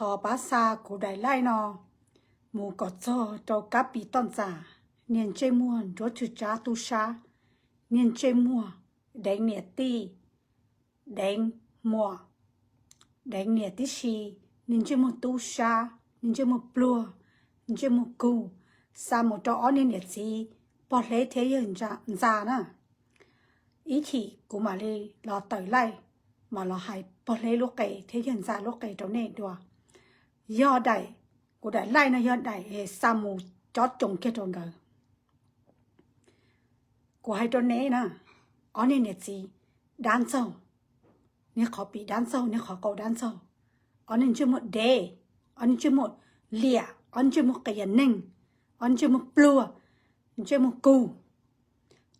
Tos pab xa kuv daim like no mus kom txog rau Kab Pis Toj Ntxas, niag ntsej muag nruab tsw tsab tub sab, niag ntsej muag deev niam tij, deev muam, deev niam tib si, niag ntsej muag tub sab, niag ntsej muag pluag, ntsej muag kug, xa mus rau ob niag niam txiv pog hleb thiab yawg ntxa na. Ib chim kuv mam li los tawm laij, mam los hais pog hleb lub qe thiab yawg ntxa lub qe rau nej dua. Yog daim, kuv daim laij no yog daim xa mus cob coos kiag rau nkawd. Kuv hais rau neb na, ob niag niam txiv dab ntxaug, niag qhov pim dab ntxaug, niag qhov qau dab ntxaug, ob niag ntsej muag dev, ob niag ntsej muag liam, ob niag ntsej muag qias neeg, ob niag ntsej muag pluag, ntsej muag kug,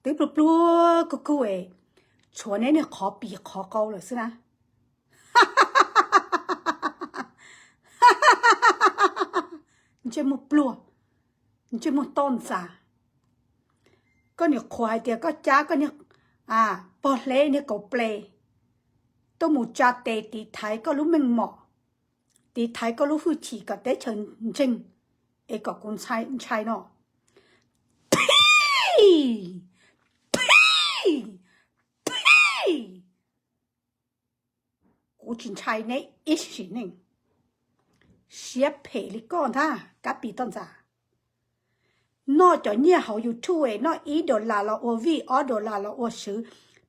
twb pluag pluag kug kug es tshuav neb niag qhov pim qhov qau lawm xwb na. Ntsej muag pluag, ntsej muag toj ntxas. Koj niam qhuas hais tias koj cab koj niag pog hleb niag kauv ple tuaj mus tsa tes tiv thaiv koj lub meej mom, tiv thaiv koj lub hwj chim kom teb chaws ntseeg, es kom kuv ntshai no. Phij! Phij! Phij! Kuv tsis ntshai neb ib sim neej. Siab phem li koj ntag Kab Pis Toj Ntxas. Noj cov nyiaj hauv YouTube es noj ib dollar los ua vij, ob dollar los ua swv,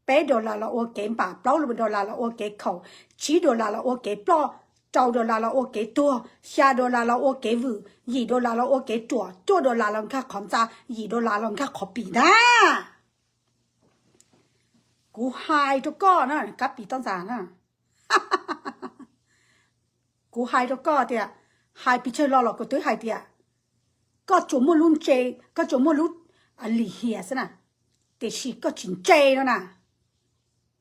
peb dollar los ua kev npam, plaub dollar los ua kev khaum, tsib dollar los ua kev ploj, rau dollar los ua kev tuag, xya dollar los ua kev vwm, yim dollar los ua kev ruam, cuaj dollar los nkag qhov ntxa, yim dollar los nkag qhov pim ntag. Kuv hais rau koj na Kab Pis Toj Ntxas na, kuv hais rau koj tias, hais pes tsawg los los kuv twb hais tias koj tsuas muaj lub ntse, koj tsuas muaj lub lim hiam xwb na, tiam sis koj tsis ntse no na.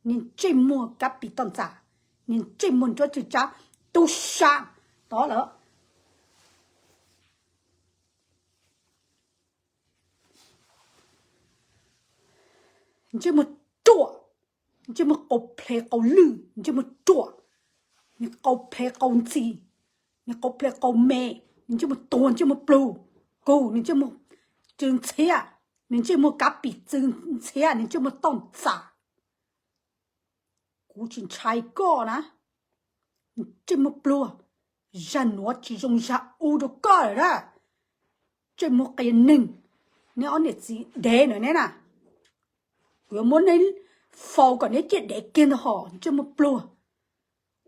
Niag ntsej muag Kab Pis Toj Ntxas, niag ntsej muag nruab tsw tsab tub sab tod lawm. Ntsej muag ruam, ntsej muag qau ple qau lwj, ntsej muag ruam, niag qau ple qau ntxi, niag qau ple qau me, niag ntsej muag tuag, ntsej muag plug, kug, niag ntsej muag tsw ntxhiab, niag ntsej muag Kab Pis tsw ntxhiab, niag ntsej muag Toj Ntxas. Kuv tsis ntshai koj na, ntsej muag pluag, zaj nuav tsis zoo zaj u rau koj lawm na. Ntsej muag qias neeg, neb ob niam txiv dev na neb na. Kuv yuav muab neb faus kom neb ciaj dev kiag ntag hos ntsej muag pluag.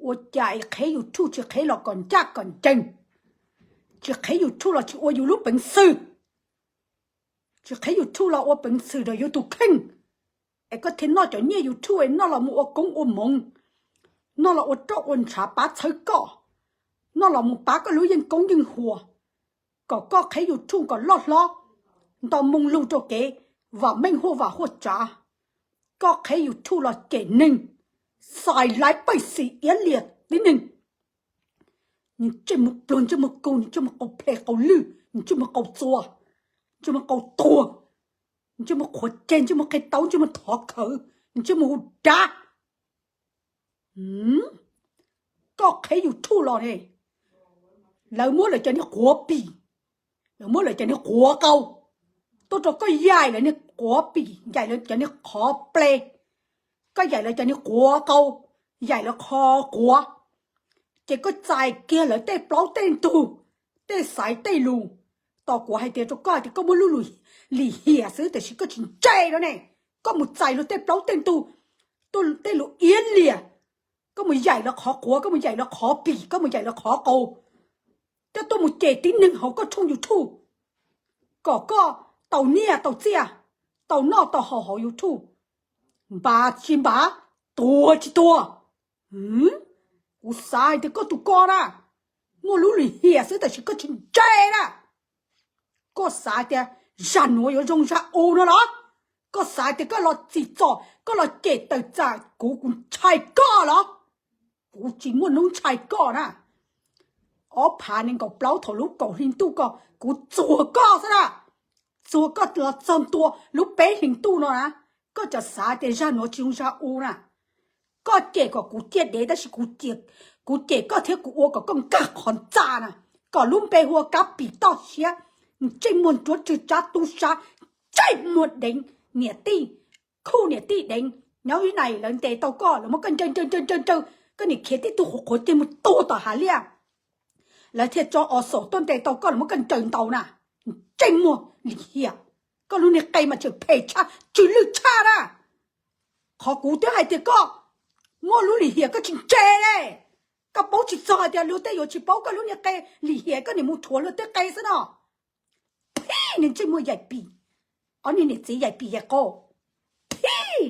Ua cas qheb YouTube tsis qheb los kom ncaj kom ncees, tsis qheb YouTube los tsis ua yus lub peev xwm, tsis qheb YouTube los ua peev xwm rau yus tus kheej, es koj thiaj noj cov nyiaj YouTube es noj los mus ua koob ua moov, noj los ua roj ua ntshav pab txhawb koj, noj los mus pab koj lub yeej koob yeej huas, kom koj qheb YouTube kom loj hlob, nto moo lug rau kev vam meej huaj vam huaj tsav. Koj qheb YouTube los cem neeg, xais laib pej xim iab liam tib neeg. Ntsej muag pluag, ntsej muag kug, ntsej muag qau ple qau lwj, ntsej muag qau txua, ntsej muag qau tuag, ntsej muag qhuav ceg, ntsej muag qhib taub, ntsej muag thov khawv, ntsej muag hu dab. Koj qheb YouTube los ne, lawv muab lawv cov niag quav pim, lawv muab lawv cov niag quav qau tuaj rau koj yaim lawv niag quav pim, yaim lawv cov niag qhov ple, koj yaim lawv cov niag quav qau, yaim lawv qhov quav, ces koj txais kiag lawv tej plaub tej ntug, tej xaiv tej lus. Tos kuv hais tias rau koj hais tias koj muaj lub lim hiam xwb tiam sis koj tsis ntse no ne. Koj mus txais luag tej plaub tej ntug, tej lus iab liam, koj mus yaim lawv qhov quav, koj mus yaim lawv qhov pim, koj mus yaim lawv qhov qau, coj tuaj mus cem tib neeg hauv koj tshooj YouTube, kom koj tau nyiaj tau txiaj, tau noj tau haus hauv YouTube. Npav tsis npav, tuag tsis tuag. Kuv xav hais tias koj tus ko na, muaj lub lim hiam xwb tiam sis koj tsis ntse na. Koj xav tias zaj nuav yuav zoo zaj u no los? Koj xav tias koj los txim txom, koj los cem tawm tsam kuv, kuv ntshai koj los? Kuv tsis muaj hnub ntshai koj na. Ob phav nees nkaum plaub thaum lub kaum hli ntuj ko, kuv txuag koj xwb na. Txuag koj los txog ntua lub peb hli ntuj no na, koj tseem xav tias zaj nuav tsis zoo zaj u na. Koj cem kom kuv ciaj dev tab sis kuv cem koj thiab kuv ua kom koj nkag qhov ntxa na, kom lub npe hu ua Kab Pim Toj Siab, ntsej muag nruab rwg tsab tub sab, ntsej muag deev niam tij, khuj niam tij deev. Nyob ib nais lawv ntes tau koj, lawv muab koj ncaws ncaws ncaws ncaws ncaws, koj niam khiav tib tug qhuav qhuav tig mus tuag tom hav liaj. Lawv thiaj tso os xaum tuaj ntes tau koj, lawv muab koj ncaws ntaus na. Ntsej muag lim hiam, koj lub niag qe mas tseem phem tshaj, tsw lwj tshaj na. Qhov kuv twb hais tias koj muaj lub lim hiam koj tsis ntse ne. Koj paub tsis txog hais tias luag tej yuav tsis paub koj lub niag qe lim hiam, koj niam mus rhuav luag tej qe xwb no. Phij, niag ntsej muag yaim pim, ob niag niam txiv yaim pim yaim qau. Phij,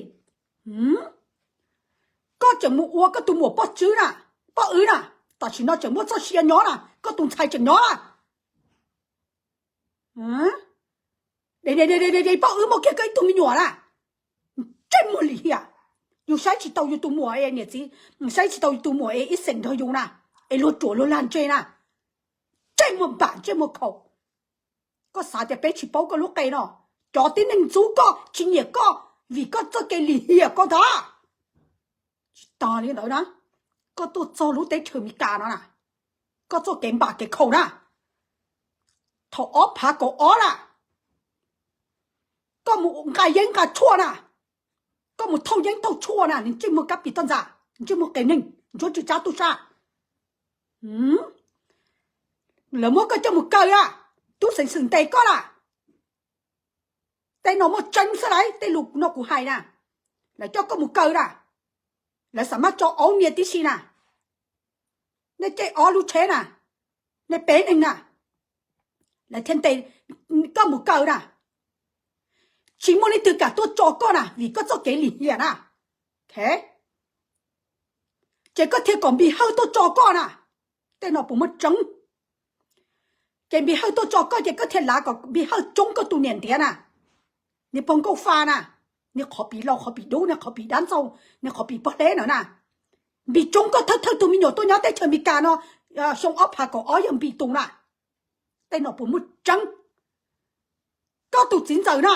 koj tseem mus ua koj tus muam poj tswb na, poj wb na, tam sim no tseem muaj txoj sia nyob na, koj tus ntxhais tseem nyob na. Poj wb muaj kiag koj ib tug me nyuam na. Ntsej muag lim hiam, yus saib tsis tau yus tus muam es niam txiv, saib tsis tau yus tus muam es ib xeem nrog yus na, es luag ruam luag lag ntse na. Ntsej muag npam ntsej muag khaum. Koj xav tias peb tsis paub koj lub qe no? Cov tib neeg ntxub koj tsis nyiam koj vim koj txoj kev lim hiam koj ntag. Tsis tas li ntawd na, koj tuaj txog lub teb chaws Amelikas no na, koj txoj kev npam kev khaum na, thaum ob phav kaum ob na, koj mus nqa yeeb nqa tshuaj na, koj mus thauj yeeb thauj tshuaj na, niag ntsej muag Kab Pim Toj Ntxas, ntsej muag qias neeg, ntsuab tsw tsab tub sab. Lawv muab koj coj mus kaw na, tub xeev xwm ntes koj na. Tej no muaj tseeb xwb lauj, tej lus no kuv hais na. Lawv coj koj mus kaw na, lawv xam maj tso aub nias tib si na. Nej caij ob lub tsheb na, nej peb neeg na, lawv thiaj ntes koj mus kaw na. Tsis muaj leej twg kam tuaj tso koj na vim koj txoj kev lim hiam na. Ces koj thiaj kom Npis Hawj tuaj tso koj na. Tej no puas muaj tseeb? Ces Npis Hawj tuaj tso koj ces koj thiaj lav kom Npis Hawj tsoob koj tus niam ntiav na. Niag pog nkauj fa na, niag qhov pim laus qhov pim dub, niag qhov pim dab ntxaug, niag qhov pim pog hleb no na. Npis tsoob koj thawj thawj tus me nyuam tuaj nyob teb chaws Amelikas no, xyoo ob phav kaum ob yog Npis tus na. Tej no puas muaj tseeb? Koj tus txiv ntxawm na,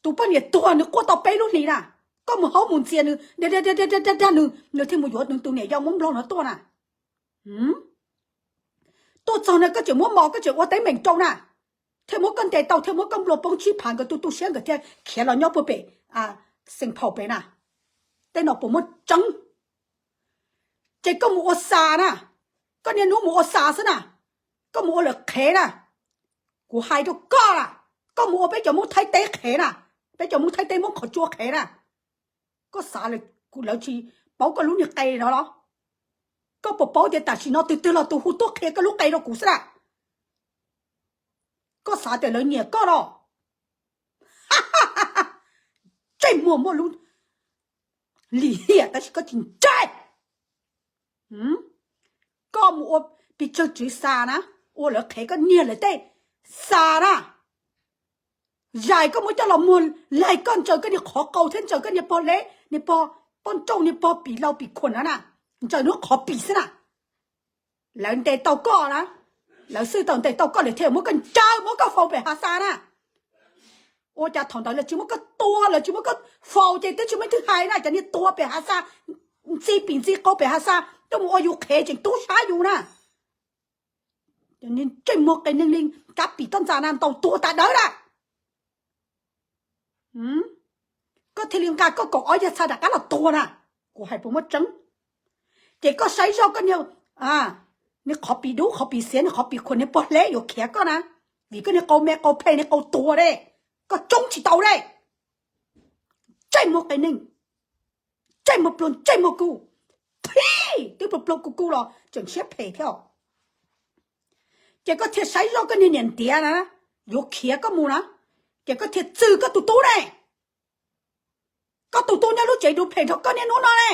tus poj niam tuag nws quaj tau peb lub hlis na, koj mus haub mus ntxias nws, dag dag nws, nws thiaj mus yuav nws tus niam yau Hmoob Nplog no tuaj na. Tuaj txog no koj tseem muab mos koj tseem ua teeb meem rau na, thiaj muab koj ntes tau thiaj muab koj nplua poob tsib phav, nkawd tu tu siab nkawd thiaj khiav los nyob puag pem Xeem Phaum pem na. Tej no puas muaj tseeb? Ces koj mus ua xas na, koj niaj hnub mus ua xas xwb na, koj mus ua lawv qhev na. Kuv hais rau koj na, koj mus ua peb cov Hmoob Thaib teb qhev na, peb cov Hmoob Thaib teb Hmoob qhov tsua qhev na. Koj xav lawv tsis paub koj lub niag qe no los? Koj puas paub tias tam sim no tus twg los tus hu tuaj qhia koj lub qe rau kuv xwb na? Koj xav tias lawv nyiam koj los? Ntsej muag muaj lub lim hiam tab sis koj tsis ntse. Koj mus ua pis tsawg tswv xas na, ua lawv qhev koj niag lawv tej xas na. Zais koj muab coj los muag laig koj ntsaws koj niag qhov qau thiab ntsaws koj niag pog leb niag pog poj nrauj niag pog pim lau pim khuam no na, ntsaws hnub qhov pim xwb na. Lawv ntes tau koj na, lawv xwb tau ntes tau koj lawv thiaj muab koj ncaws muab koj faus pem hav xas na. Ua cas thaum ntawd lawv tsis muab koj tua, lawv tsis muab koj faus ces twb tsis muaj leej twg hais na, cov niag tuag pem hav xas, ntxi pim ntxi qau pem hav xas tuaj mus ua yus qhev tseem tub sab yus na. Cov niag ntsej muag qias neeg li Kab Pim Toj Ntxas na ntaus tuag tas dawb na. Koj thiaj li nqa koj kaum ob yag txha rov qab los tuag na. Kuv hais puas muaj tseeb? Ces koj saib zoj koj niag, niag qhov pim dub qhov pim xiav niag qhov pim khuam niag pog hleb yuav khiav koj na, vim koj niag qau me qau phem niag qau tuag de, koj tsoob tsis tau de. Ntsej muag qias neeg, ntsej muag pluag ntsej muag kub, phij twb pluag pluag kub kub los tseem siab phem thiab os. Ces koj thiaj saib zoj koj niag niam ntiav na, yuav khiav koj mus na, ces koj thiaj txwm koj tus tub ne. Koj tus tub nyob lub tsev du phem nrog koj niaj hnub no ne.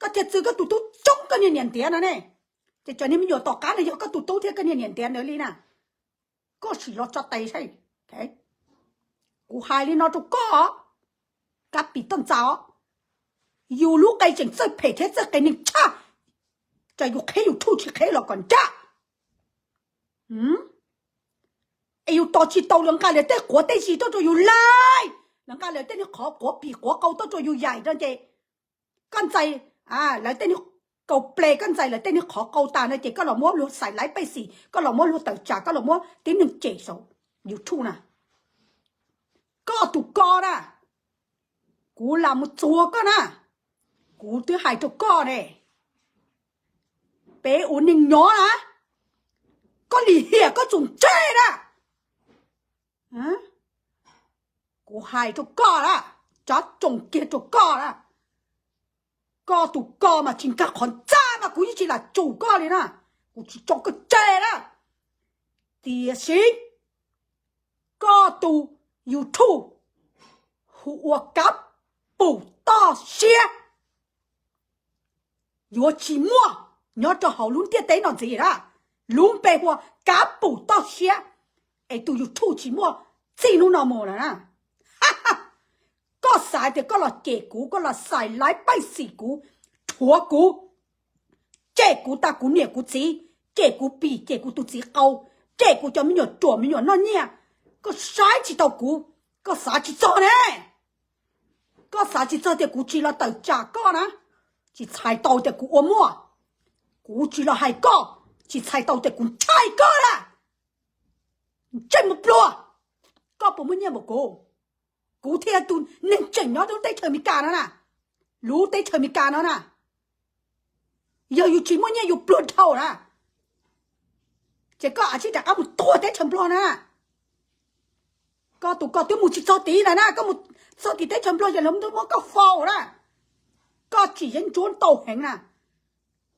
Koj thiaj txwm koj tus tub tsoob koj niag niam ntiav no ne. Ces cov niag me nyuam tom qab no yog koj tus tub thiab koj niag niam ntiav ntawd li na. Koj sim los tso tes saib. Kuv hais li no rau koj, Kab Pim Toj Ntxas os, yus lub qe tseem txawj phem thiab txawj qias neeg tshaj, tsam yus qheb yus thuj tsis qheb los kom nrag. Es yus tos tsis tau lawv nqa lawv tej quav tej zis tuaj rau yus laij, lawv nqa lawv tej niag qhov quav pim quav qau tuaj rau yus yaim rau ces Koj ntxais lawv tej niag kaus ples, koj ntxais lawv tej niag qhov qau tas no ces koj los muab luag xais laib pej xim, koj los muab luag tawm tsam, koj los muab tib neeg cem saum YouTube na. Koj tus ko na, kuv lam mus txuag koj na, kuv twb hais rau koj ne, peb ua neej nyob na, koj lim hiam koj txhob tseg na. Kuv hais rau koj na, tsob tsoom kiag rau koj na, koj tus ko mas tsis nkag qhov ntxa mas kuv yeej tsis lam tsum koj li na, kuv tsis tso koj tseg na. Tiam sis koj tus YouTube hu ua Kav Pum Toj Siab yuav tsis muaj nyob rau hauv lub ntiaj teb no ntxiv na. Lub npe hu ua Kav Pum Toj Siab, es tus YouTube tsis muaj txij hnub no mus lawm na. Koj xav tias koj los cem kuv, koj los xais laib pej xim kuv, rhuav kuv, cem kuv tas kuv niam kuv txiv, cem kuv pim, cem kuv tus txiv qau, cem kuv cov me nyuam ruam me nyuam noj nyiaj, koj saib tsis taus kuv, koj xav tsis txog ne. Koj xav tsis txog tias kuv tsis los tawm tsam koj na, tsis txhais tau tias kuv ua muaj. Kuv tsis los hais koj, tsis txhais tau tias kuv ntshai koj na. Ntsej muag pluag, koj puas muaj nyiaj npaum kuv? Kuv thiaj tus neeg tseem nyob lub teb chaws Amelikas no na, lub teb chaws Amelikas no na. Yog yus tsis muaj nyiaj yus pluag dhau na, ces koj a tsij rov qab mus tuag teb chaws Nplog na. Koj tus ko twb mus tsis txog tid lawm na, koj mus txog tim teb chaws Nplog ces lawv twb muab koj faus na. Koj tsis yeeb ncuab ntau heev na.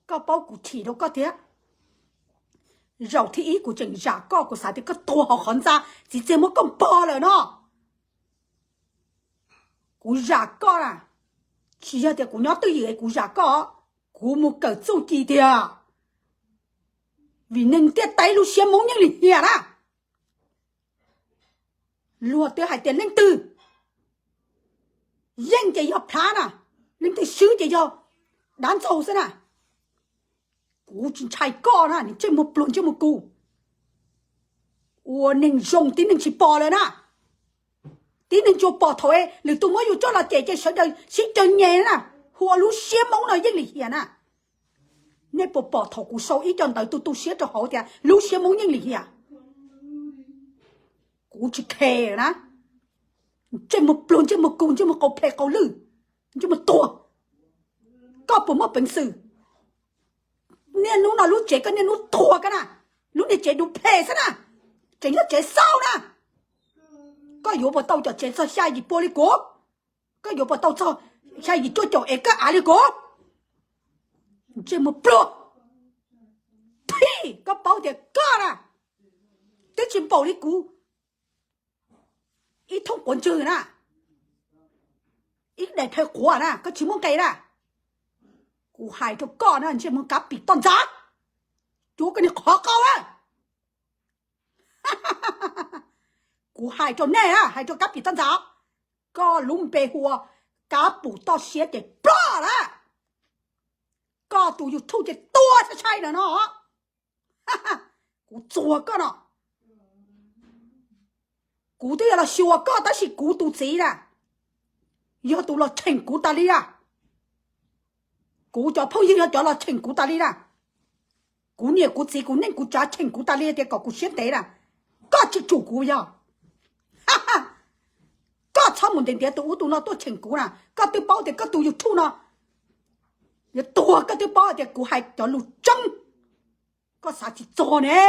Koj paub kuv chim rau koj thiab. Zaum thib ib kuv tseem zam koj, kuv xav tias koj tuag hauv qhov ntxa, txiv txiag muab koj npog lawm no. Kuv zam koj na, tsis yog tias kuv nyob twj ywm es kuv zam koj, kuv mus kawm txuj ci tiag. Vim neeg ntiaj teb lub siab Hmoob yeej lim hiam na. Luag twb hais tias leej twg yeej ces yog plab na, leej twg swb ces yog dab ntxaug xwb na. Kuv tsis ntshai koj na, ntsej muag pluag ntsej muag kub. Ua neeg zoo tib neeg tsis pom lawm na. Tib neeg tsuas pom thaum lwm tus muab yus coj los cem ces sawv daws sib caw nyem na, hu ua lub siab Hmoob no yeej lim hiam na. Nej puas pom thaum kuv sau ib co ntawv tu tu siab rau hauv tias lub siab Hmoob yeej lim hiam? Kuv tsis khe na. Ntsej muag pluag ntsej muag kub ntsej muag qau phem qau lwj, ntsej muag tuag. Koj puas muaj peev xwm? Niaj hnub no lub tsev koj niaj hnub tuag koj na, lub niag tsev du phem xwb na, tseem yog tsev xauj na. Koj yuav puas tau cov tsev txog xya yim pua li kuv? Koj yuav puas tau txog xya yim cuaj caum es koj av li kuv? Ntsej muag pluag. Phij, koj paub tias koj na twb tsis npaum li kuv ib thooj quav ntswg na, ib daim thawv quav na, koj tsis muaj nqe na. Kuv hais rau koj na, ntsej muag Kav Pum Toj Ntxas, cuab koj niag qhov qau na. Kuv hais rau nej na, hais rau Kav Pum Toj Ntxas, koj lub npe hu ua Kav Pum Toj Siab ces ploj lawm. Koj tus YouTube ces tuag tshai tshai lawm no. Kuv txuag koj no. Kuv twb yuav los xyuas koj tab sis kuv tus txiv na yog tus los cheem kuv tas li na. Kuv cov phooj ywg yog cov los cheem kuv tas li na. Kuv niam kuv txiv kuv neej kuv tsav cheem kuv tas li tias kom kuv siab ntev na. Koj tsis tsum kuv yog. Koj txhob mus ntiav ntiav tus ub tus no tuaj cheem kuv na, koj twb paub tias koj tus YouTube no yuav tuag, koj twb paub tias kuv hais cov lus tseeb. Koj xav tsis txog ne.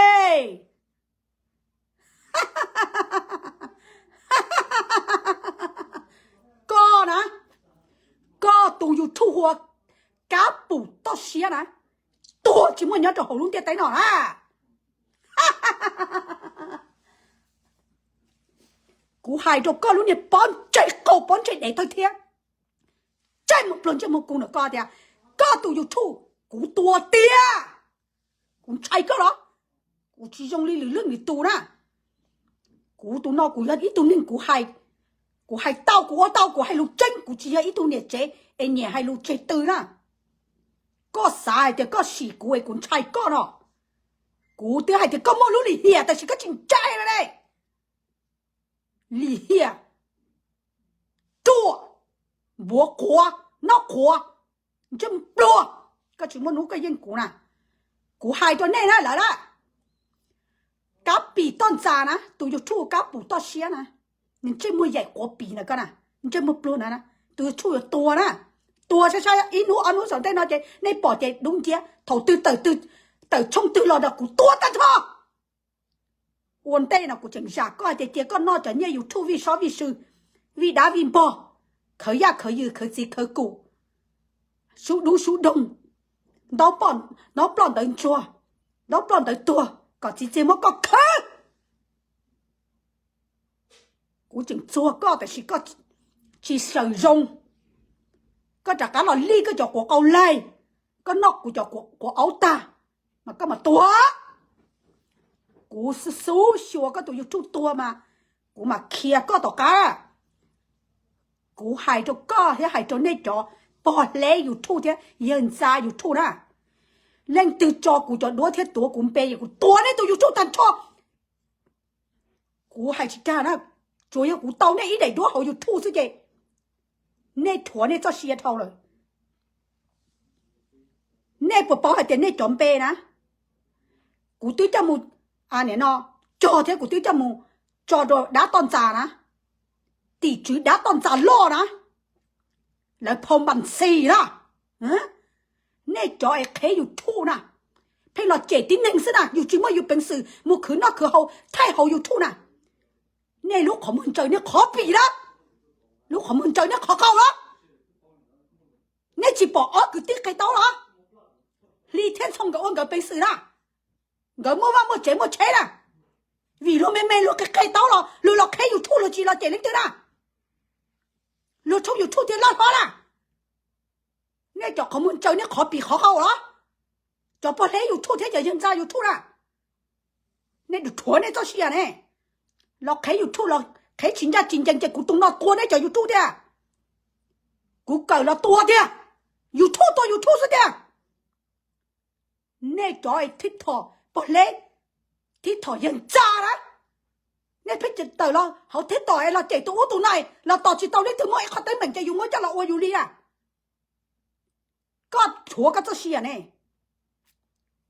Koj na, koj tus YouTube hu ua Kab Pum Toj Siab na, tuag tsis muaj nyob rau hauv lub ntiaj teb no na. Kuv hais rau koj lub niag pob ntseg qau pob ntseg dev thawj thiab, ntsej muag pluag ntsej muag kub ntawm koj tias koj tus YouTube kuv tuag tiag. Kuv ntshai koj los? Kuv tsis zoo li lwm leej lwm tus na. Kuv tus no kuv yog ib tug neeg kuv hais, kuv hais tau kuv ua tau, kuv hais lus tseeb, kuv tsis yog ib tug niam tsev es nyiam hais lus tseg tw na. Koj xav hais tias koj sim kuv es kuv ntshai koj no? Kuv twb hais tias koj muaj lub lim hiam tab sis koj tsis ntshai li ne. Lim hiam, ruam, npuav qhuav, noj qhuav, Ntsej muag pluag, koj tsis muaj hnub koj yeej kuv na. Kuv hais rau nej na lawm na, Kab Pim Toj Ntxas na, tus YouTube Kab Pim Toj Siab na, ntsej muag yaim quav pim na koj na, ntsej muag pluag na, tus YouTube yuav tuag na. Tuag sab sab ib hnub ob hnub saum ntej no ces nej pom ces dub nciab. Thaum twg tawm tshooj twg los nrog kuv tua tag nrho. Ua ntej no kuv tseem zam koj hais tias cia koj noj cov nyiaj YouTube vij sob vij sw, vij dab vij npog, khawv yaj khawv yws khawv txiv khawv kum, sub dub sub doog, ntaub ploj ntawv ntsuag, ntaub ploj ntawv tuag kom txiv txiag muab koj khawb. Kuv tseem txuag koj tab sis koj tsis xyaw zoo. Koj rov qab los lij koj cov quav qau laig, koj noj kuv cov quav aub tag mas koj mam tuag. Kuv xub xub xyuas koj tus YouTube tuag mas kuv mam khiav koj tom qab. Kuv hais rau koj thiab hais rau nej cov pog hleb YouTube thiab yawg ntxa YouTube na, leej twg tso kuv cov duab thiab tuav kuv npe es kuv tuav nej tus YouTube tag nrho. Kuv hais tsis dag na, tsuas yog kuv tau nej ib daim duab hauv YouTube xwb ces nej rhuav nej txoj sia dhau lawm. Nej puas paub hais tias nej cov npe na, kuv twb coj mus, no, cog thiab kuv twb coj mus tso rau dab toj ntxas na, tim tswv dab toj ntxas loj na, lawv phau npas xis na. Nej cov es qhev YouTube na, pheej los cem tib neeg xwb na, yus tsis muaj yus peev xwm mus khwv noj khwv haus thaij hauv YouTube na. Nej lub qhov muag ntsaws nej qhov pim lawm, lub qhov muag ntsaws nej qhov qau lawm. Nej tsis pom ob kwv tij qe taub los? Hli thiab Ntxhoo nkawd ua nkawd peev xwm na, nkawd muaj vaj muaj tsev muaj tsheb na, vim luag me me luag qe qe taub los luag los qheb YouTube luag tsis los cem leej twg na. Luag tshooj YouTube thiaj loj hlob na. Nej cov qhov muag ntsaws nej qhov pim qhov qau los? Cov pog hleb YouTube thiab cov yawg ntxa YouTube na, nej rhuav nej txoj sia ne. Los qheb YouTube los qheb tsis ncaj tsis ncees ces kuv tus no tua nej cov YouTube tiag. Kuv kawm los tua tiag, YouTube tua YouTube xwb tiag. Nej cov thib thom pog hleb, thib thom yawg ntxa na, nej pheej tawm los hauv thib thom es los cem tus ub tus no, los tos tsis tau leej twg muaj ib qho teeb meem ces yus muab coj los ua yus li na. Koj rhuav koj txoj sia ne,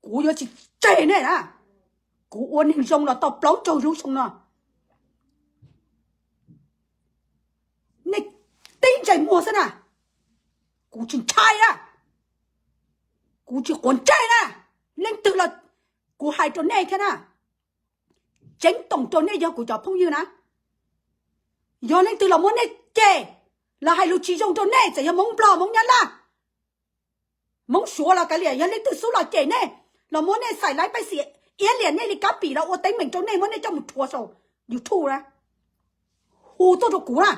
kuv yuav tsis tseg nej na. Kuv ua neeg zoo los tau plaub caug lub xyoo no. Nej tib ntsais muag xwb na, kuv tsis ntshai na, kuv tsis quav ntsej na. Leej twg los kuv hais rau nej thiab na, ceeb toom rau nej yog kuv cov phooj ywg na, yog leej twg los muab nej cem, los hais lus tsis zoo rau nej, txawm yog Hmoob Nplog, Hmoob Nyab Laj, Hmoob Suav los kav liam, yog leej twg xub los cem nej, los muab nej xais laib pej xim iab liam nej li Kab Pim los ua teeb meem rau nej, muab nej coj mus rhuav saum YouTube na, hu tuaj rau kuv na,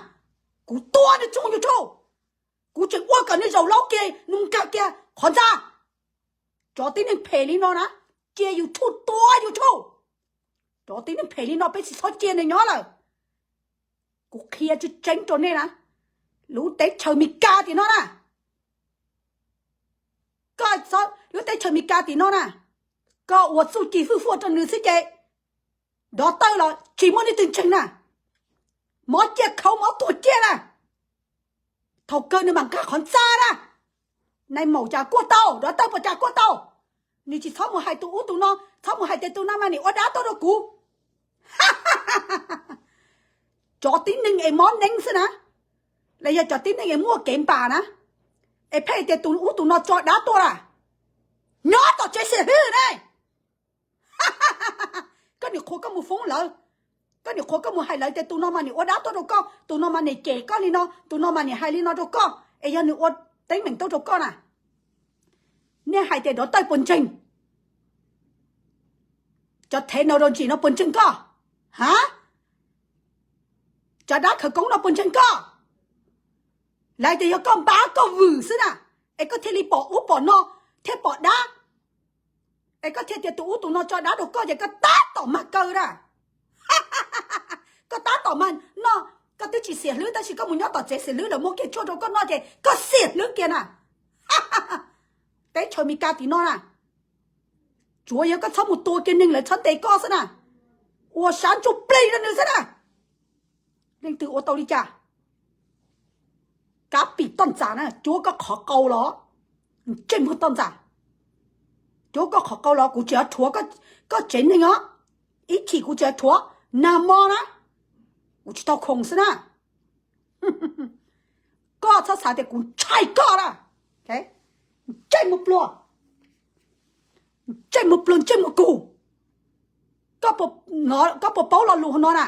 kuv tua nws tshooj YouTube. Kuv tseem ua kom nws zaum laub kiag nws nkag kiag qhov ntxa. Cov tib neeg phem li no na, cia YouTube tua YouTube. Cov tib neeg phem li no peb tsis txhob cia nws nyob lawm. Kuv qhia tseeb tseeb rau nej na, lub teb chaws Mes Kas tim no na, koj, lub teb chaws Mes Kas tim no na, koj ua txuj ci hwj huaj rau nws xwb ces dov tawj los tsis muaj leej twg ntseeg na. Mob ciaj khaub mob tuag ciaj na. Thaum kawg nws mam nkag qhov ntxa na. Nais maum cas kuaj tau, dov tawj puas cas kuaj tau. Nws tsis txhob mus hais tus ub tus no, txhob mus hais tias tus no mas nim ua dab tuaj rau kuv. Cov tib neeg es mob neeb xwb na, los yog cov tib neeg es muaj kev npam na, es pheej tias tus ub tus no tso dab tuaj na, nyob tom tsev xiam hlwb ne. Koj nim qhuas koj mus foob lawv, koj nim qhuas koj mus hais lawv tias tus no mas nim ua dab tuaj rau koj, tus no mas nim cem koj li no, tus no mas nim hais li no rau koj, es yog nws ua teeb meem tuaj rau koj na, nej hais tias dov tawj puas ntseeg? Cov thev no rau ntsis no puas ntseeg koj? Ha? Cov dab khawv koob no puas ntseeg koj? Lawv tias yog koj npab koj vwm xwb na, es koj thiaj li pom ub pom no, thiaj pom dab, es koj thiaj tias tus ub tus no tso dab rau koj ces koj tab tom mag kaw na. Koj tab tom mag no, koj twb tsis xiam hlwb tab sis koj mus nyob tom tsev xiam hlwb lawv muab kiag tshuaj rau koj noj ces koj xiam hlwb kiag na. Teb chaws Mes Kas tim no na, tsuav yog koj txhob mus tua kiag neeg lawv txhob ntes koj xwb na, ua sab ntsuj plig rau nws xwb na. Leej twg ua tau li cas? Kab Pim Toj Ntxas na, cuab koj qhov qau los, Ntsej muag toj ntxas, cuab koj qhov qau los kuv tsis rhuav koj tsev neeg os. Ib chim kuv tsis rhuav nag mo na, kuv tsis tau khoom xwb na. Koj txhob xav tias kuv ntshai koj na. Ntsej muag pluag, ntsej muag pluag ntsej muag kug. Koj puas paub lo lus no na?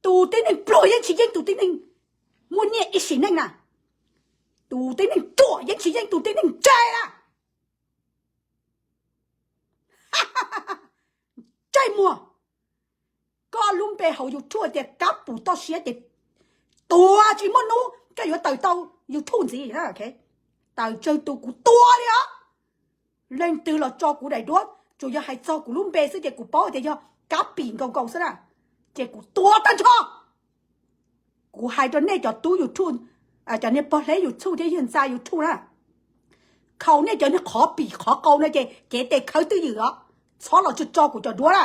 Tus tib neeg pluag yeej tsis yeej tus tib neeg muaj nyiaj ib sim neej na. Tus tib neeg ruam yeej tsis yeej tus tib neeg ntse na. Ntsej muag, koj lub npe hauv YouTube tias Kab Pum Toj Siab ces tuag tsis muaj hnub koj yuav tawm tau YouTube ntxiv. Tawm tsawg tus kuv tua li os. Leej twg los tso kuv daim duab, tsuas yog hais txog kuv lub npe xwb ces kuv paub tias yog Kab Pim nkaus nkaus xwb na, ces kuv tua tag nrho. Kuv hais rau nej cov tub YouTube, cov niag pog hleb YouTube thiab yawg ntxa YouTube na, khaus nej cov niag qhov pim qhov qau no ces cev tes khawb twj ywm os, txhob los tso tso kuv cov duab na.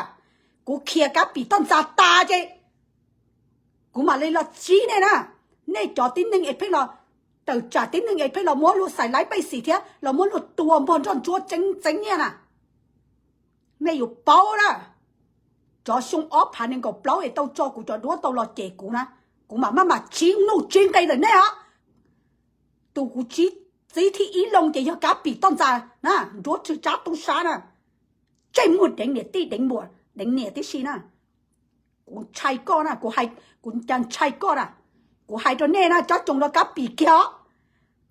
Kuv khiav Kab Pim Toj Ntxas tas ces kuv mam li los tsib nej na. Nej cov tib neeg es pheej los tawm tsam tib neeg es pheej los muab luag xais laib pej xim thiab los muab luag tua npog nroj ntsuab txeeb txeeb nyiaj na. Nej yuav paub na, cov xyoo ob phav nees nkaum plaub es tau tso kuv cov duab tau los cem kuv na, kuv mam maj mam tsib nuj tsib nqe ntawm nej os. Tus kuv txib thib ib loo ces yog Kab Pim Toj Ntxas na, nruab rwg tsab tub sab na, ntsej muag deev niam tij deev npuam deev niam tib si na. Kuv ntshai koj na, kuv cas ntshai koj na. Kuv hais rau nej na, cob tsoos rau Kab Pim kiag os.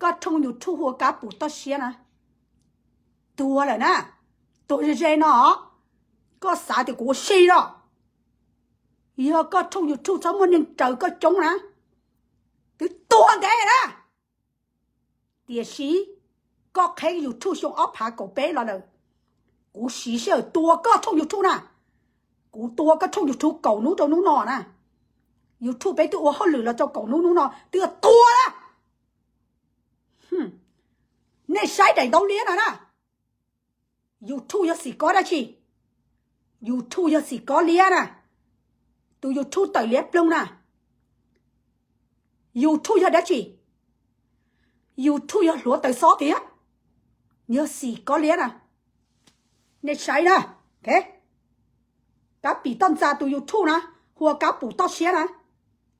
Koj thooj YouTube hu ua Kab Pum Toj Siab na, tuag lawm na, tuag ze ze no. Koj xav tias kuv ua si los? Yog koj thooj YouTube txhob muaj neeg raws koj coob na, twb tuag ntev na. Tiam sis koj qheb YouTube xyoo ob phav kaum peb los lawm, kuv siv sij hawm tua koj thooj YouTube na. Kuv tua koj thooj YouTube kaum hnub rau hnub no na. YouTube peb twb ua hauj lwm los rau kaum hnub hnub no twb tuag na. Nej saib daim ntaub liab no na. YouTube yog xim kob dab tsi? YouTube yog xim kob liab na. Tus YouTube tawm liab ploog na. YouTube yog dab tsi? YouTube yog hluav taws xob tiag, yog xim kob liab na. Nej saib na, Kab Pim Toj Ntxas tus YouTube na, hu ua Kab Pum Toj Siab na,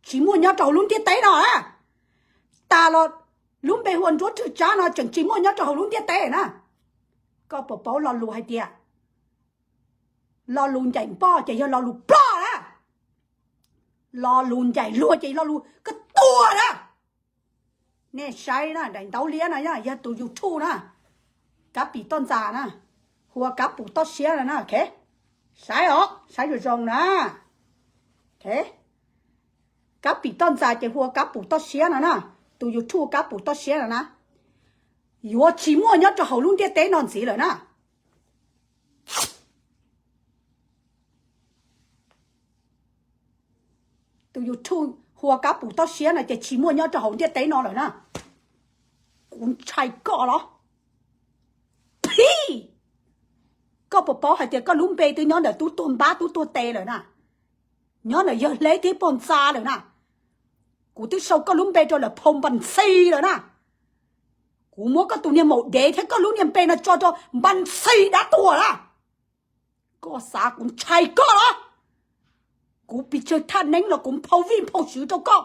tsis muaj nyob rau hauv lub ntiaj teb no na. Tas los lub npe hu ua Nruab Rwg Tsab no tseem tsis muaj nyob rau hauv lub ntiaj teb na. Koj puas paub lo lus hais tias lo lus ncaim npoj ces yog lo lus ploj na, lo lus ncaim luag ces lo lus koj tuag na. Nej saib na, daim ntaub liab no yog tus YouTube na, Kab Pim Toj Ntxas na, hu ua Kab Pum Toj Siab no na. Saib os, saib zoo zoo na. Kab Pim Toj Ntxas ces hu ua Kab Pum Toj Siab no na, tus YouTube Kab Pum Toj Siab no na, yuav tsis muaj nyob rau hauv lub ntiaj teb no ntxiv lawm na. Tus YouTube hu ua Kab Pum Toj Siab no ces tsis muaj nyob rau hauv ntiaj teb no lawm na. Kuv ntshai koj los? Phij! Koj puas paub hais tias koj lub npe twb nyob ntawm tub tuag npab tub tuag tes lawm na, nyob ntawm yawg hleb thiab pog ntxa lawm na. Kuv twb sau koj lub npe rau lawm phau npas ntxhi lawm na. Kuv muab koj tus niag maum dev thiab koj lub niag npe no tso rau npas ntxhi dab tuag na. Koj xav kuv ntshai koj los? Kuv pes tsawg thaj neeb los kuv nphau vij nphau swv rau koj.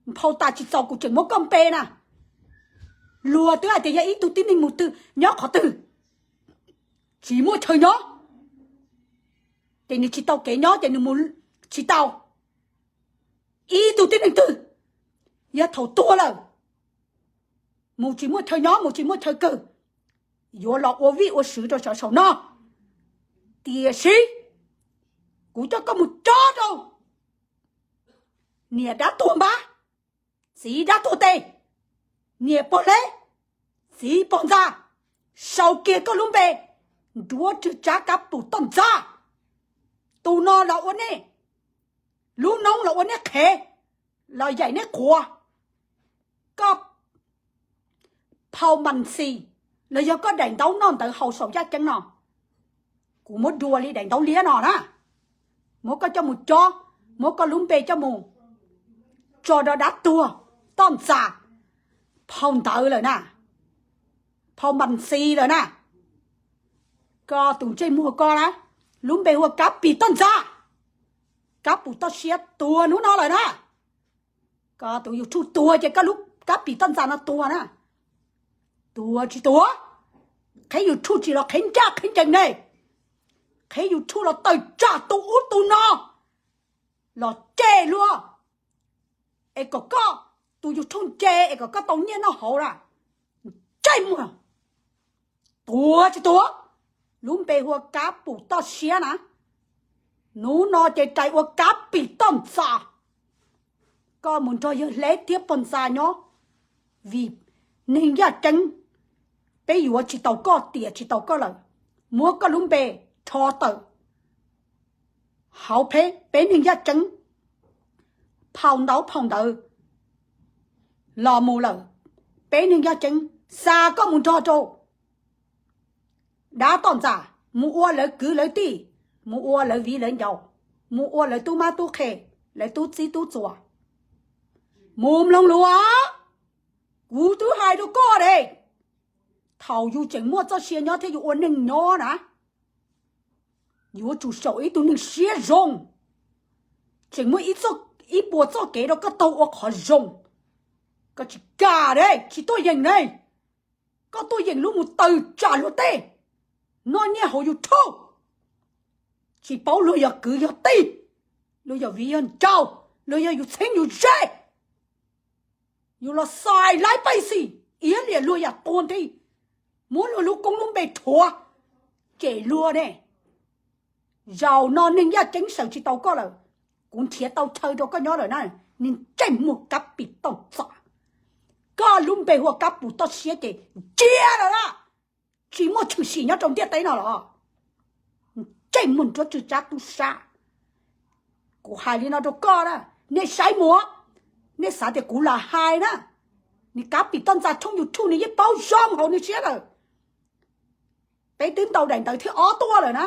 Nphau tas tsis txaus kuv tseem muab koj npe na. Luag twb hais tias yog ib tug tib neeg mus twg nyob qhov twg, tsis muaj chaw nyob, ces nws tsis tau kev nyob ces nws mus tsis tau. Ib tug tib neeg twg yog thaum tuag lawm, mus tsis muaj chaw nyob mus tsis muaj chaw kawg, yuav los ua vij ua swv rau sawv saum no. Tiam sis kuv coj koj mus cob rau niam dab tuag npab, txiv dab tuag tes, niam pog hleb, txiv pog ntxa, sau kiag koj lub npe Nruab Rwg Tsab Kab Pum Toj Ntxas. Tus no los ua nej lub noob los ua nej qhev, los yaim nej qhuav. Koj phau mas ntxhi los yog koj daim ntaub noj ntawv haus saum yaj ceeb no, kuv muab dua li daim ntaub liab no na, muab koj coj mus cob, muab koj lub npe coj mus tso rau dab tuag Toj Ntxas phau ntawv lawm na. phau npas xis lawm na. Koj tus ntsej muag ko na, lub npe hu ua Kab Pim Toj Ntxas. Kab Pim Toj Siab tuag hnub no lawm na. Koj tus YouTube tuag ces koj lub Kab Pim Toj Ntxas no tuag na. Tuag tsis tuag? Qheb YouTube tsis los qheb ncaj qheb ncees ne. Qheb YouTube los tawm tsam tus ub tus no los cem luag, es kom koj tus YouTube nce es kom koj tau nyiaj noj hauv na. Ntsej muag, tuag tsis tuag? Lub npe hu ua Kab Pim Toj Siab na. Hnub no ces rais ua Kab Pim Toj Ntxas. Koj mus nrog yawg Hleb thiab pog ntxa nyob, vim neeg yaj ceeb, peb yuav tsis tau koj, tiam tsis tau koj lawm. Muab koj lub npe rho tawm hauv peb, peb neeg yaj ceeb, phau ntaub phau ntawv los mus lawm. Peb neeg yaj ceeb xa koj mus nrog rau dab toj ntxas, mus ua lawv kwv lawv tij, mus ua lawv viv lawv ncaus, mus ua lawv tub mab tub qhe, lawv tub txib tub txuas. Mus mloog lus, kuv twb hais rau koj de, thaum yus tseem muaj txoj sia nyob thiab yus ua neeg nyob na, yuav tsum xyaum ib tug neeg siab zoo, tseem muaj ib puas txoj kev rau koj taug ua qhov zoo. Koj tsis kam de, tsis tuaj yeem ne. Koj tuaj yeem lub mus tawm tsam luag tej, noj nyiaj hauv YouTube, tsis paub luag yog kwv yog tij, luag yog viv yog ncaus, luag yog yus txheeb yus ze. Yus los xais laib pej xim, iab liam luag yam tuag nthi, muab luag lub koob lub npe rhuav, cem luag ne. Zaum no neeg yaj ceeb sawv tsis tau koj lawm, kuv nrhiav tau chaw rau koj nyob lawm na, niag ntsej muag Kab Pim Toj Ntxas. Koj lub npe hu ua Kab Pim Toj Siab ces ntsia lawm na, tsis muaj tshwm sim nyob rau ntiaj teb no los? Ntsej muag nruab tswv tsab tub sab. Kuv hais li no rau koj na, nej saib mus, nej xav tias kuv lam hais na. Nws Kab Pim Toj Ntxas tshooj YouTube nws yeej paub zoo hauv nws siab lawm. Peb twb ntaus daim ntawv thib ob tuaj lawm na,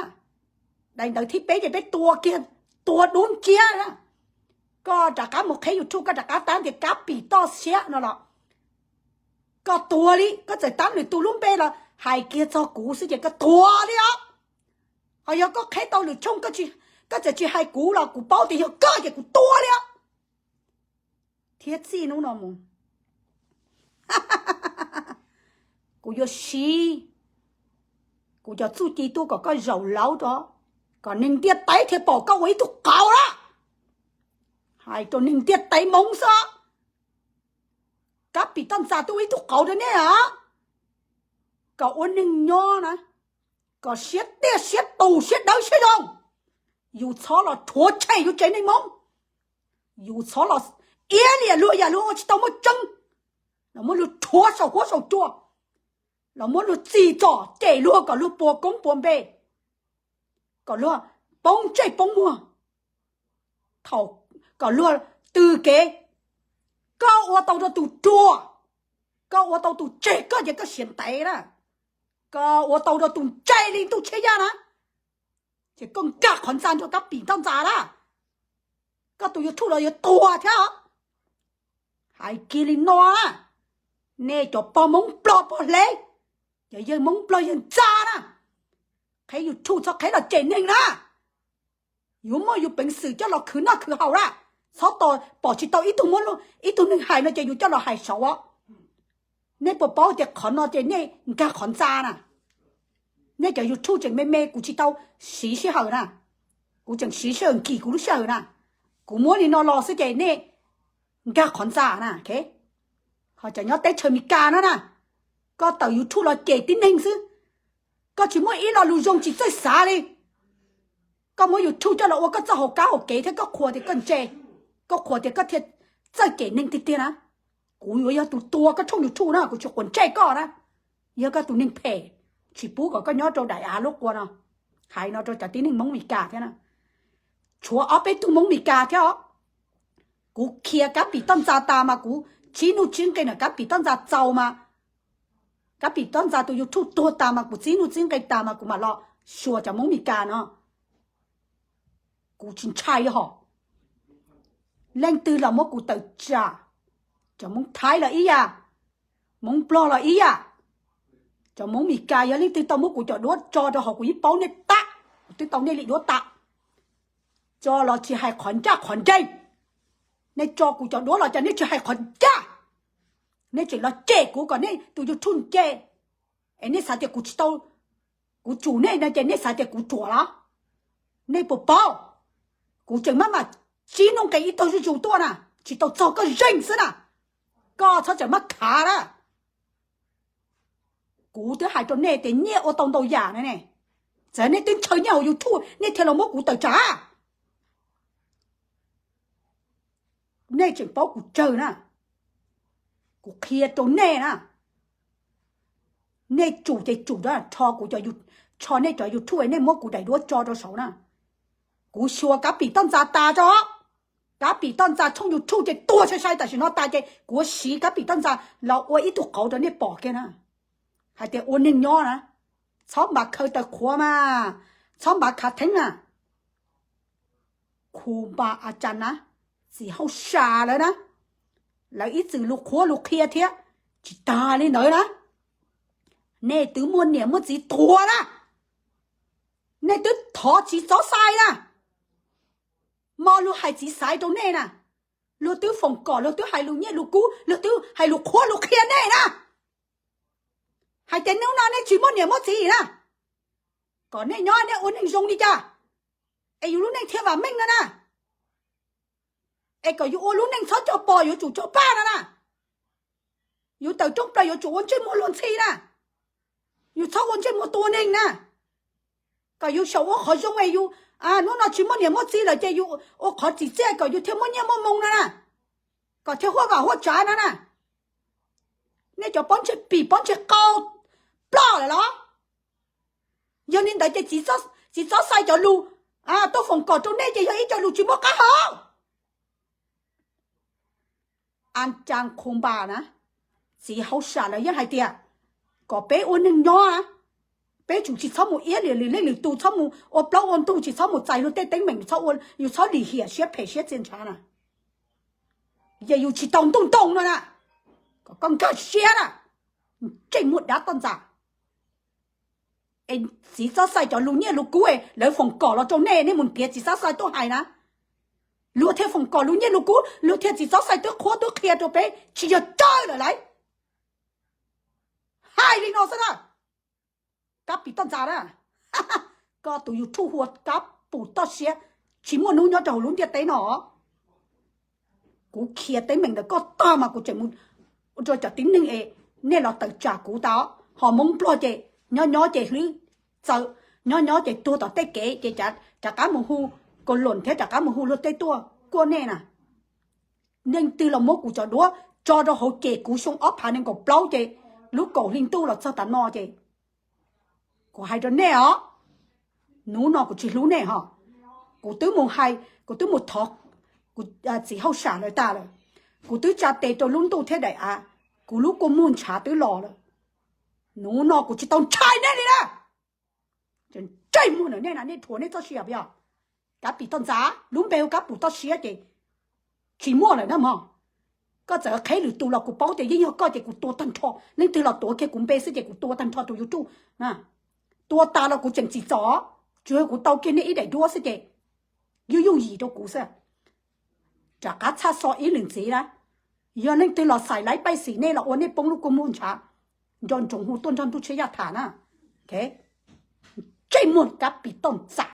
daim ntawv thib peb ces peb tua kiag, tua dub nciab na. Koj rov qab mus qheb YouTube koj rov qab tab tias Kab Pim Toj Siab no los, koj tuag li, koj txawm tab lwm tus lub npe los hais kiag txog kuv xwb ces koj tuag li os. Ho yog koj qheb tau lwm tshooj, koj txawm tsis hais kuv los kuv paub tias yog koj ces kuv tuag li os. Thiab txij hnub no mus, kuv yuav siv kuv cov txuj ci tuaj kom koj zaum laub rau, kom neeg ntiaj teb thiaj pom koj ua ib tug qauv na. Hais rau neeg ntiaj teb Hmoob xwb, Kab Pim Toj Ntxas twb ua ib tug qauv rau nej os. Kom ua neeg nyob na, kom siab tiaj siab tus siab dawb siab zoo. Yus txhob los rhuav tshem yus tsev neeg Hmoob. Yus txhob los iab liam luag yam luag ua tsis tau muaj tseeb, los muab luag rhuav saum huab saum cua, los muab luag txim txom cem luag kom luag puas koob puas npe, kom luag poob ntsej poob muag, thaum kom luag tw kev. Koj ua tau rau tus ruam, koj ua tau tus tseg koj ces koj siav ntev na. Koj ua tau rau tus ntse li ntuj tsheb yaj na, ces koj nkag qhov ntxa nrog Kab Pim Toj Ntxas na, koj tus YouTube los yuav tuag thiab. Hais kiag li no na, nej cov pog Hmoob Nplog pog Hleb, cov yawg Hmoob Nplog yawg ntxa na, qheb YouTube txhob qheb los cem neeg na. Yuav muaj yus peev xwm coj los khwv noj khwv haus na, txhob tos pom tsis tau ib tug, ib tug neeg hais no ces yus coj los hais saud. Nej puas paub tias qhov no ces nej nkag qhov ntxa na? Nej cov YouTube tseem me me, kuv tsis tau siv sij hawm na, kuv tseem siv sij hawm nkim kuv lub sij hawm na. Kuv muab li no los xwb ces nej nkag qhov ntxa na. Ho cov nyob teb chaws Amelikas no na, koj tawm YouTube los cem tib neeg xwb, koj tsis muaj ib lo lus zoo tsis txawj xav li. Koj muab YouTube coj los ua koj txoj hauv kab hauv kev thiab koj qhuas tias koj ntse, koj qhuas tias koj thiaj txawj cem neeg tiag tiag na. Kuv yuav yog tus tua koj tshooj YouTube na, kuv tsis quav ntsej koj na. Yog koj tus neeg phem, tsis pub kom koj nyob rau daim av lub qua no. Hais no rau cov tib neeg Hmoob Meskas thiab na, tshuav ob peb tug Hmoob Meskas thiab os. Kuv khiav Kab Pim Toj Ntxas tas mas kuv tsib nuj tsib nqe na, Kab Pim Toj Ntxas txaus mas, Kab Pim Toj Ntxas tus YouTube tuag tas mas kuv tsib nuj tsib nqe tas mas kuv mam los xyuas cov Hmoob Meskas no. Kuv tsis ntshai hos, leej twg los muab kuv tawm tsam, cov Hmoob Thaib los ib yam, Hmoob Nplog los ib yam, Cov Hmoob Mes Kas yog leej twg tau muab kuv cov duab tso rau hauv kuv yeej paub nej tag, kuv twb tau nej li duab tas. Tso los tsis hais qhov ncaj qhov ncees, nej tso kuv cov duab los cas nej tsis hais qhov ncaj, nej tseem los cem kuv kom nej tus YouTube nce, es nej xav tias kuv tsis tau, kuv tsum nej no ces nej xav tias kuv ruam los? Nej puas paub, kuv tseem maj mam sib nuj nqes ib tog zuj zus tuaj na, tsis tau txog koj zeeg xwb na, koj txhob tseem maj khav na. Kuv twb hais rau nej tias nyiaj ua tau ntau yam na ne, txawm nej twb ntshaw nyiaj hauv YouTube nej thiaj los muab kuv tawm tsam. Nej tseem paub kuv tsawg na, kuv qhia rau nej na. Nej tsum ces tsum rho kuv, rho nej cov YouTube nej muab kuv daim duab tso rau saud na. Kuv xyuas Kab Pim Toj Ntxas tas tso, Kab Pim Toj Ntxas tshooj YouTube ces tuag sai sai tam sim no tas ces kuv siv Kab Pim Toj Ntxas los ua ib tug qauv rau nej pom kiag na, hais tias ua neeg nyob na, txhob npav khaws taws qhuav mas, txhob npav khav theeb na. Khu Npa A Cas na, txiv hauj sam lawv na, lawv ib txwm lus qhuab lus qhia thiab. Tsis tas li ntawd na, nej twb muaj niam muaj txiv tuag na, nej twb thov txiv txob xais na, mo luag hais txiv xaiv rau nej na, luag twb foom kom, luag twb hais lus nyiaj lus kub, luag twb hais lus qhuab lus qhia nej na, hais tias hnub no nej tsis muaj niam muaj txiv na, kom nej nyob nej ua neeg zoo li cas, es yus lub neej thiaj vam meej no na, es kom yus ua lub neej txhob coj pog yuav tsum coj paj no na, yus tawm rooj plaws yuav tsum ua ntsej muag luag ntxhi na, yus txhob ua ntsej muag tua neeg na, kom yus xyaum ua qhov zoo es yus, hnub no tsis muaj niam muaj txiv lawm ces yus ua qhov tsim txiaj kom yus thiaj muaj nyiaj muaj moo no na, kom thiaj huaj vam huaj tsav no na. Nej cov pob ntseg pim pob ntseg qau ploj lawm los? Yog li ntawd ces txiv txob xais cov lus tuaj foom kom rau nej ces yog ib co lus tsis muaj qab hau. A Cas Khu Npa na, txiv hauj sam lawv yeej hais tias kom peb ua neeg nyob na, peb tsum tsis txhob mus iab liam lwm leej lwm tus, txhob mus ua plaub ua ntug, tsis txhob mus txais luag tej teeb meem, yus txhob lim hiam siab phem siab txia ntshav na. Ces yus tsis tau ntuj ntoo no na, kom koj nkag siab na, ntsej muag dab toj ntxas. Es txiv txob xais cov lus nyiaj lus kub lawv foom kom los rau nej, nej mus ntiav txiv txob xais tuaj hais na, luag thiaj foom kom lus nyiaj lus kub, luag thiaj txiv txob xais twb qhuab twb qhia rau peb tsis yog tsawg lawm lauj. Hais li no xwb na, Kab Pim Toj Ntxas na, koj tus YouTube hu ua Kab Pum Toj Siab, tsis muaj hnub nyob rau hauv lub ntiaj teb no. Kuv khiav teeb meem ntawm koj tag mas kuv tseem mus rau cov tib neeg es nej los tawm tsam kuv tas, ho Hmoob Npluag ces nyob nyob ces hlwb txawm, nyob nyob ces tuag tom tej kev ces rov qab mus hu Kaus Loos thiab rov qab mus hu luag tej tuaj kuaj nej na. Leej twg los muab kuv cov duab tso rau hauv ces kuv xyoo ob phav nees nkaum plaub ces lub kaum hli ntuj los txog tas no ces kuv hais rau nej os, hnub no kuv tsis hlub nej ho. Kuv twb mus hais, kuv twb mus thov txiv hauj sam lawv tas lawm, kuv twb tsa tes rau lub ntuj thiab daim av, kuv lub kua muag ntshav twb los lawm. Hnub no kuv tsis tau ntshai nej li na. Ntsej muag ntawm nej na, nej rhuav nej txoj sia yog Kab Pim Toj Ntxas, lub npe hu Kab Pum Toj Siab ces tsis muaj lawm na mog. Koj txawm qheb lwm tus los kuv paub tias yeej yog koj ces kuv tua tag nrho, leej twg los tuav kiag kuv npe xwb ces kuv tua tag nrho tus YouTube. Tua tas los kuv tseem txim txom, tsuas yog kuv tau kiag nej ib daim duab xwb ces yooj yooj yim rau kuv xwb. Rov qab txhaj xo ib lwm ntxiv na, yog leej twg los xais laib paij xim nej los ua nej poob lub kua muag ntshav, nco ntsoov hu tuaj nrog ntuj tshiab yaj tham na. Ntsej muag Kab Pim Toj Ntxas.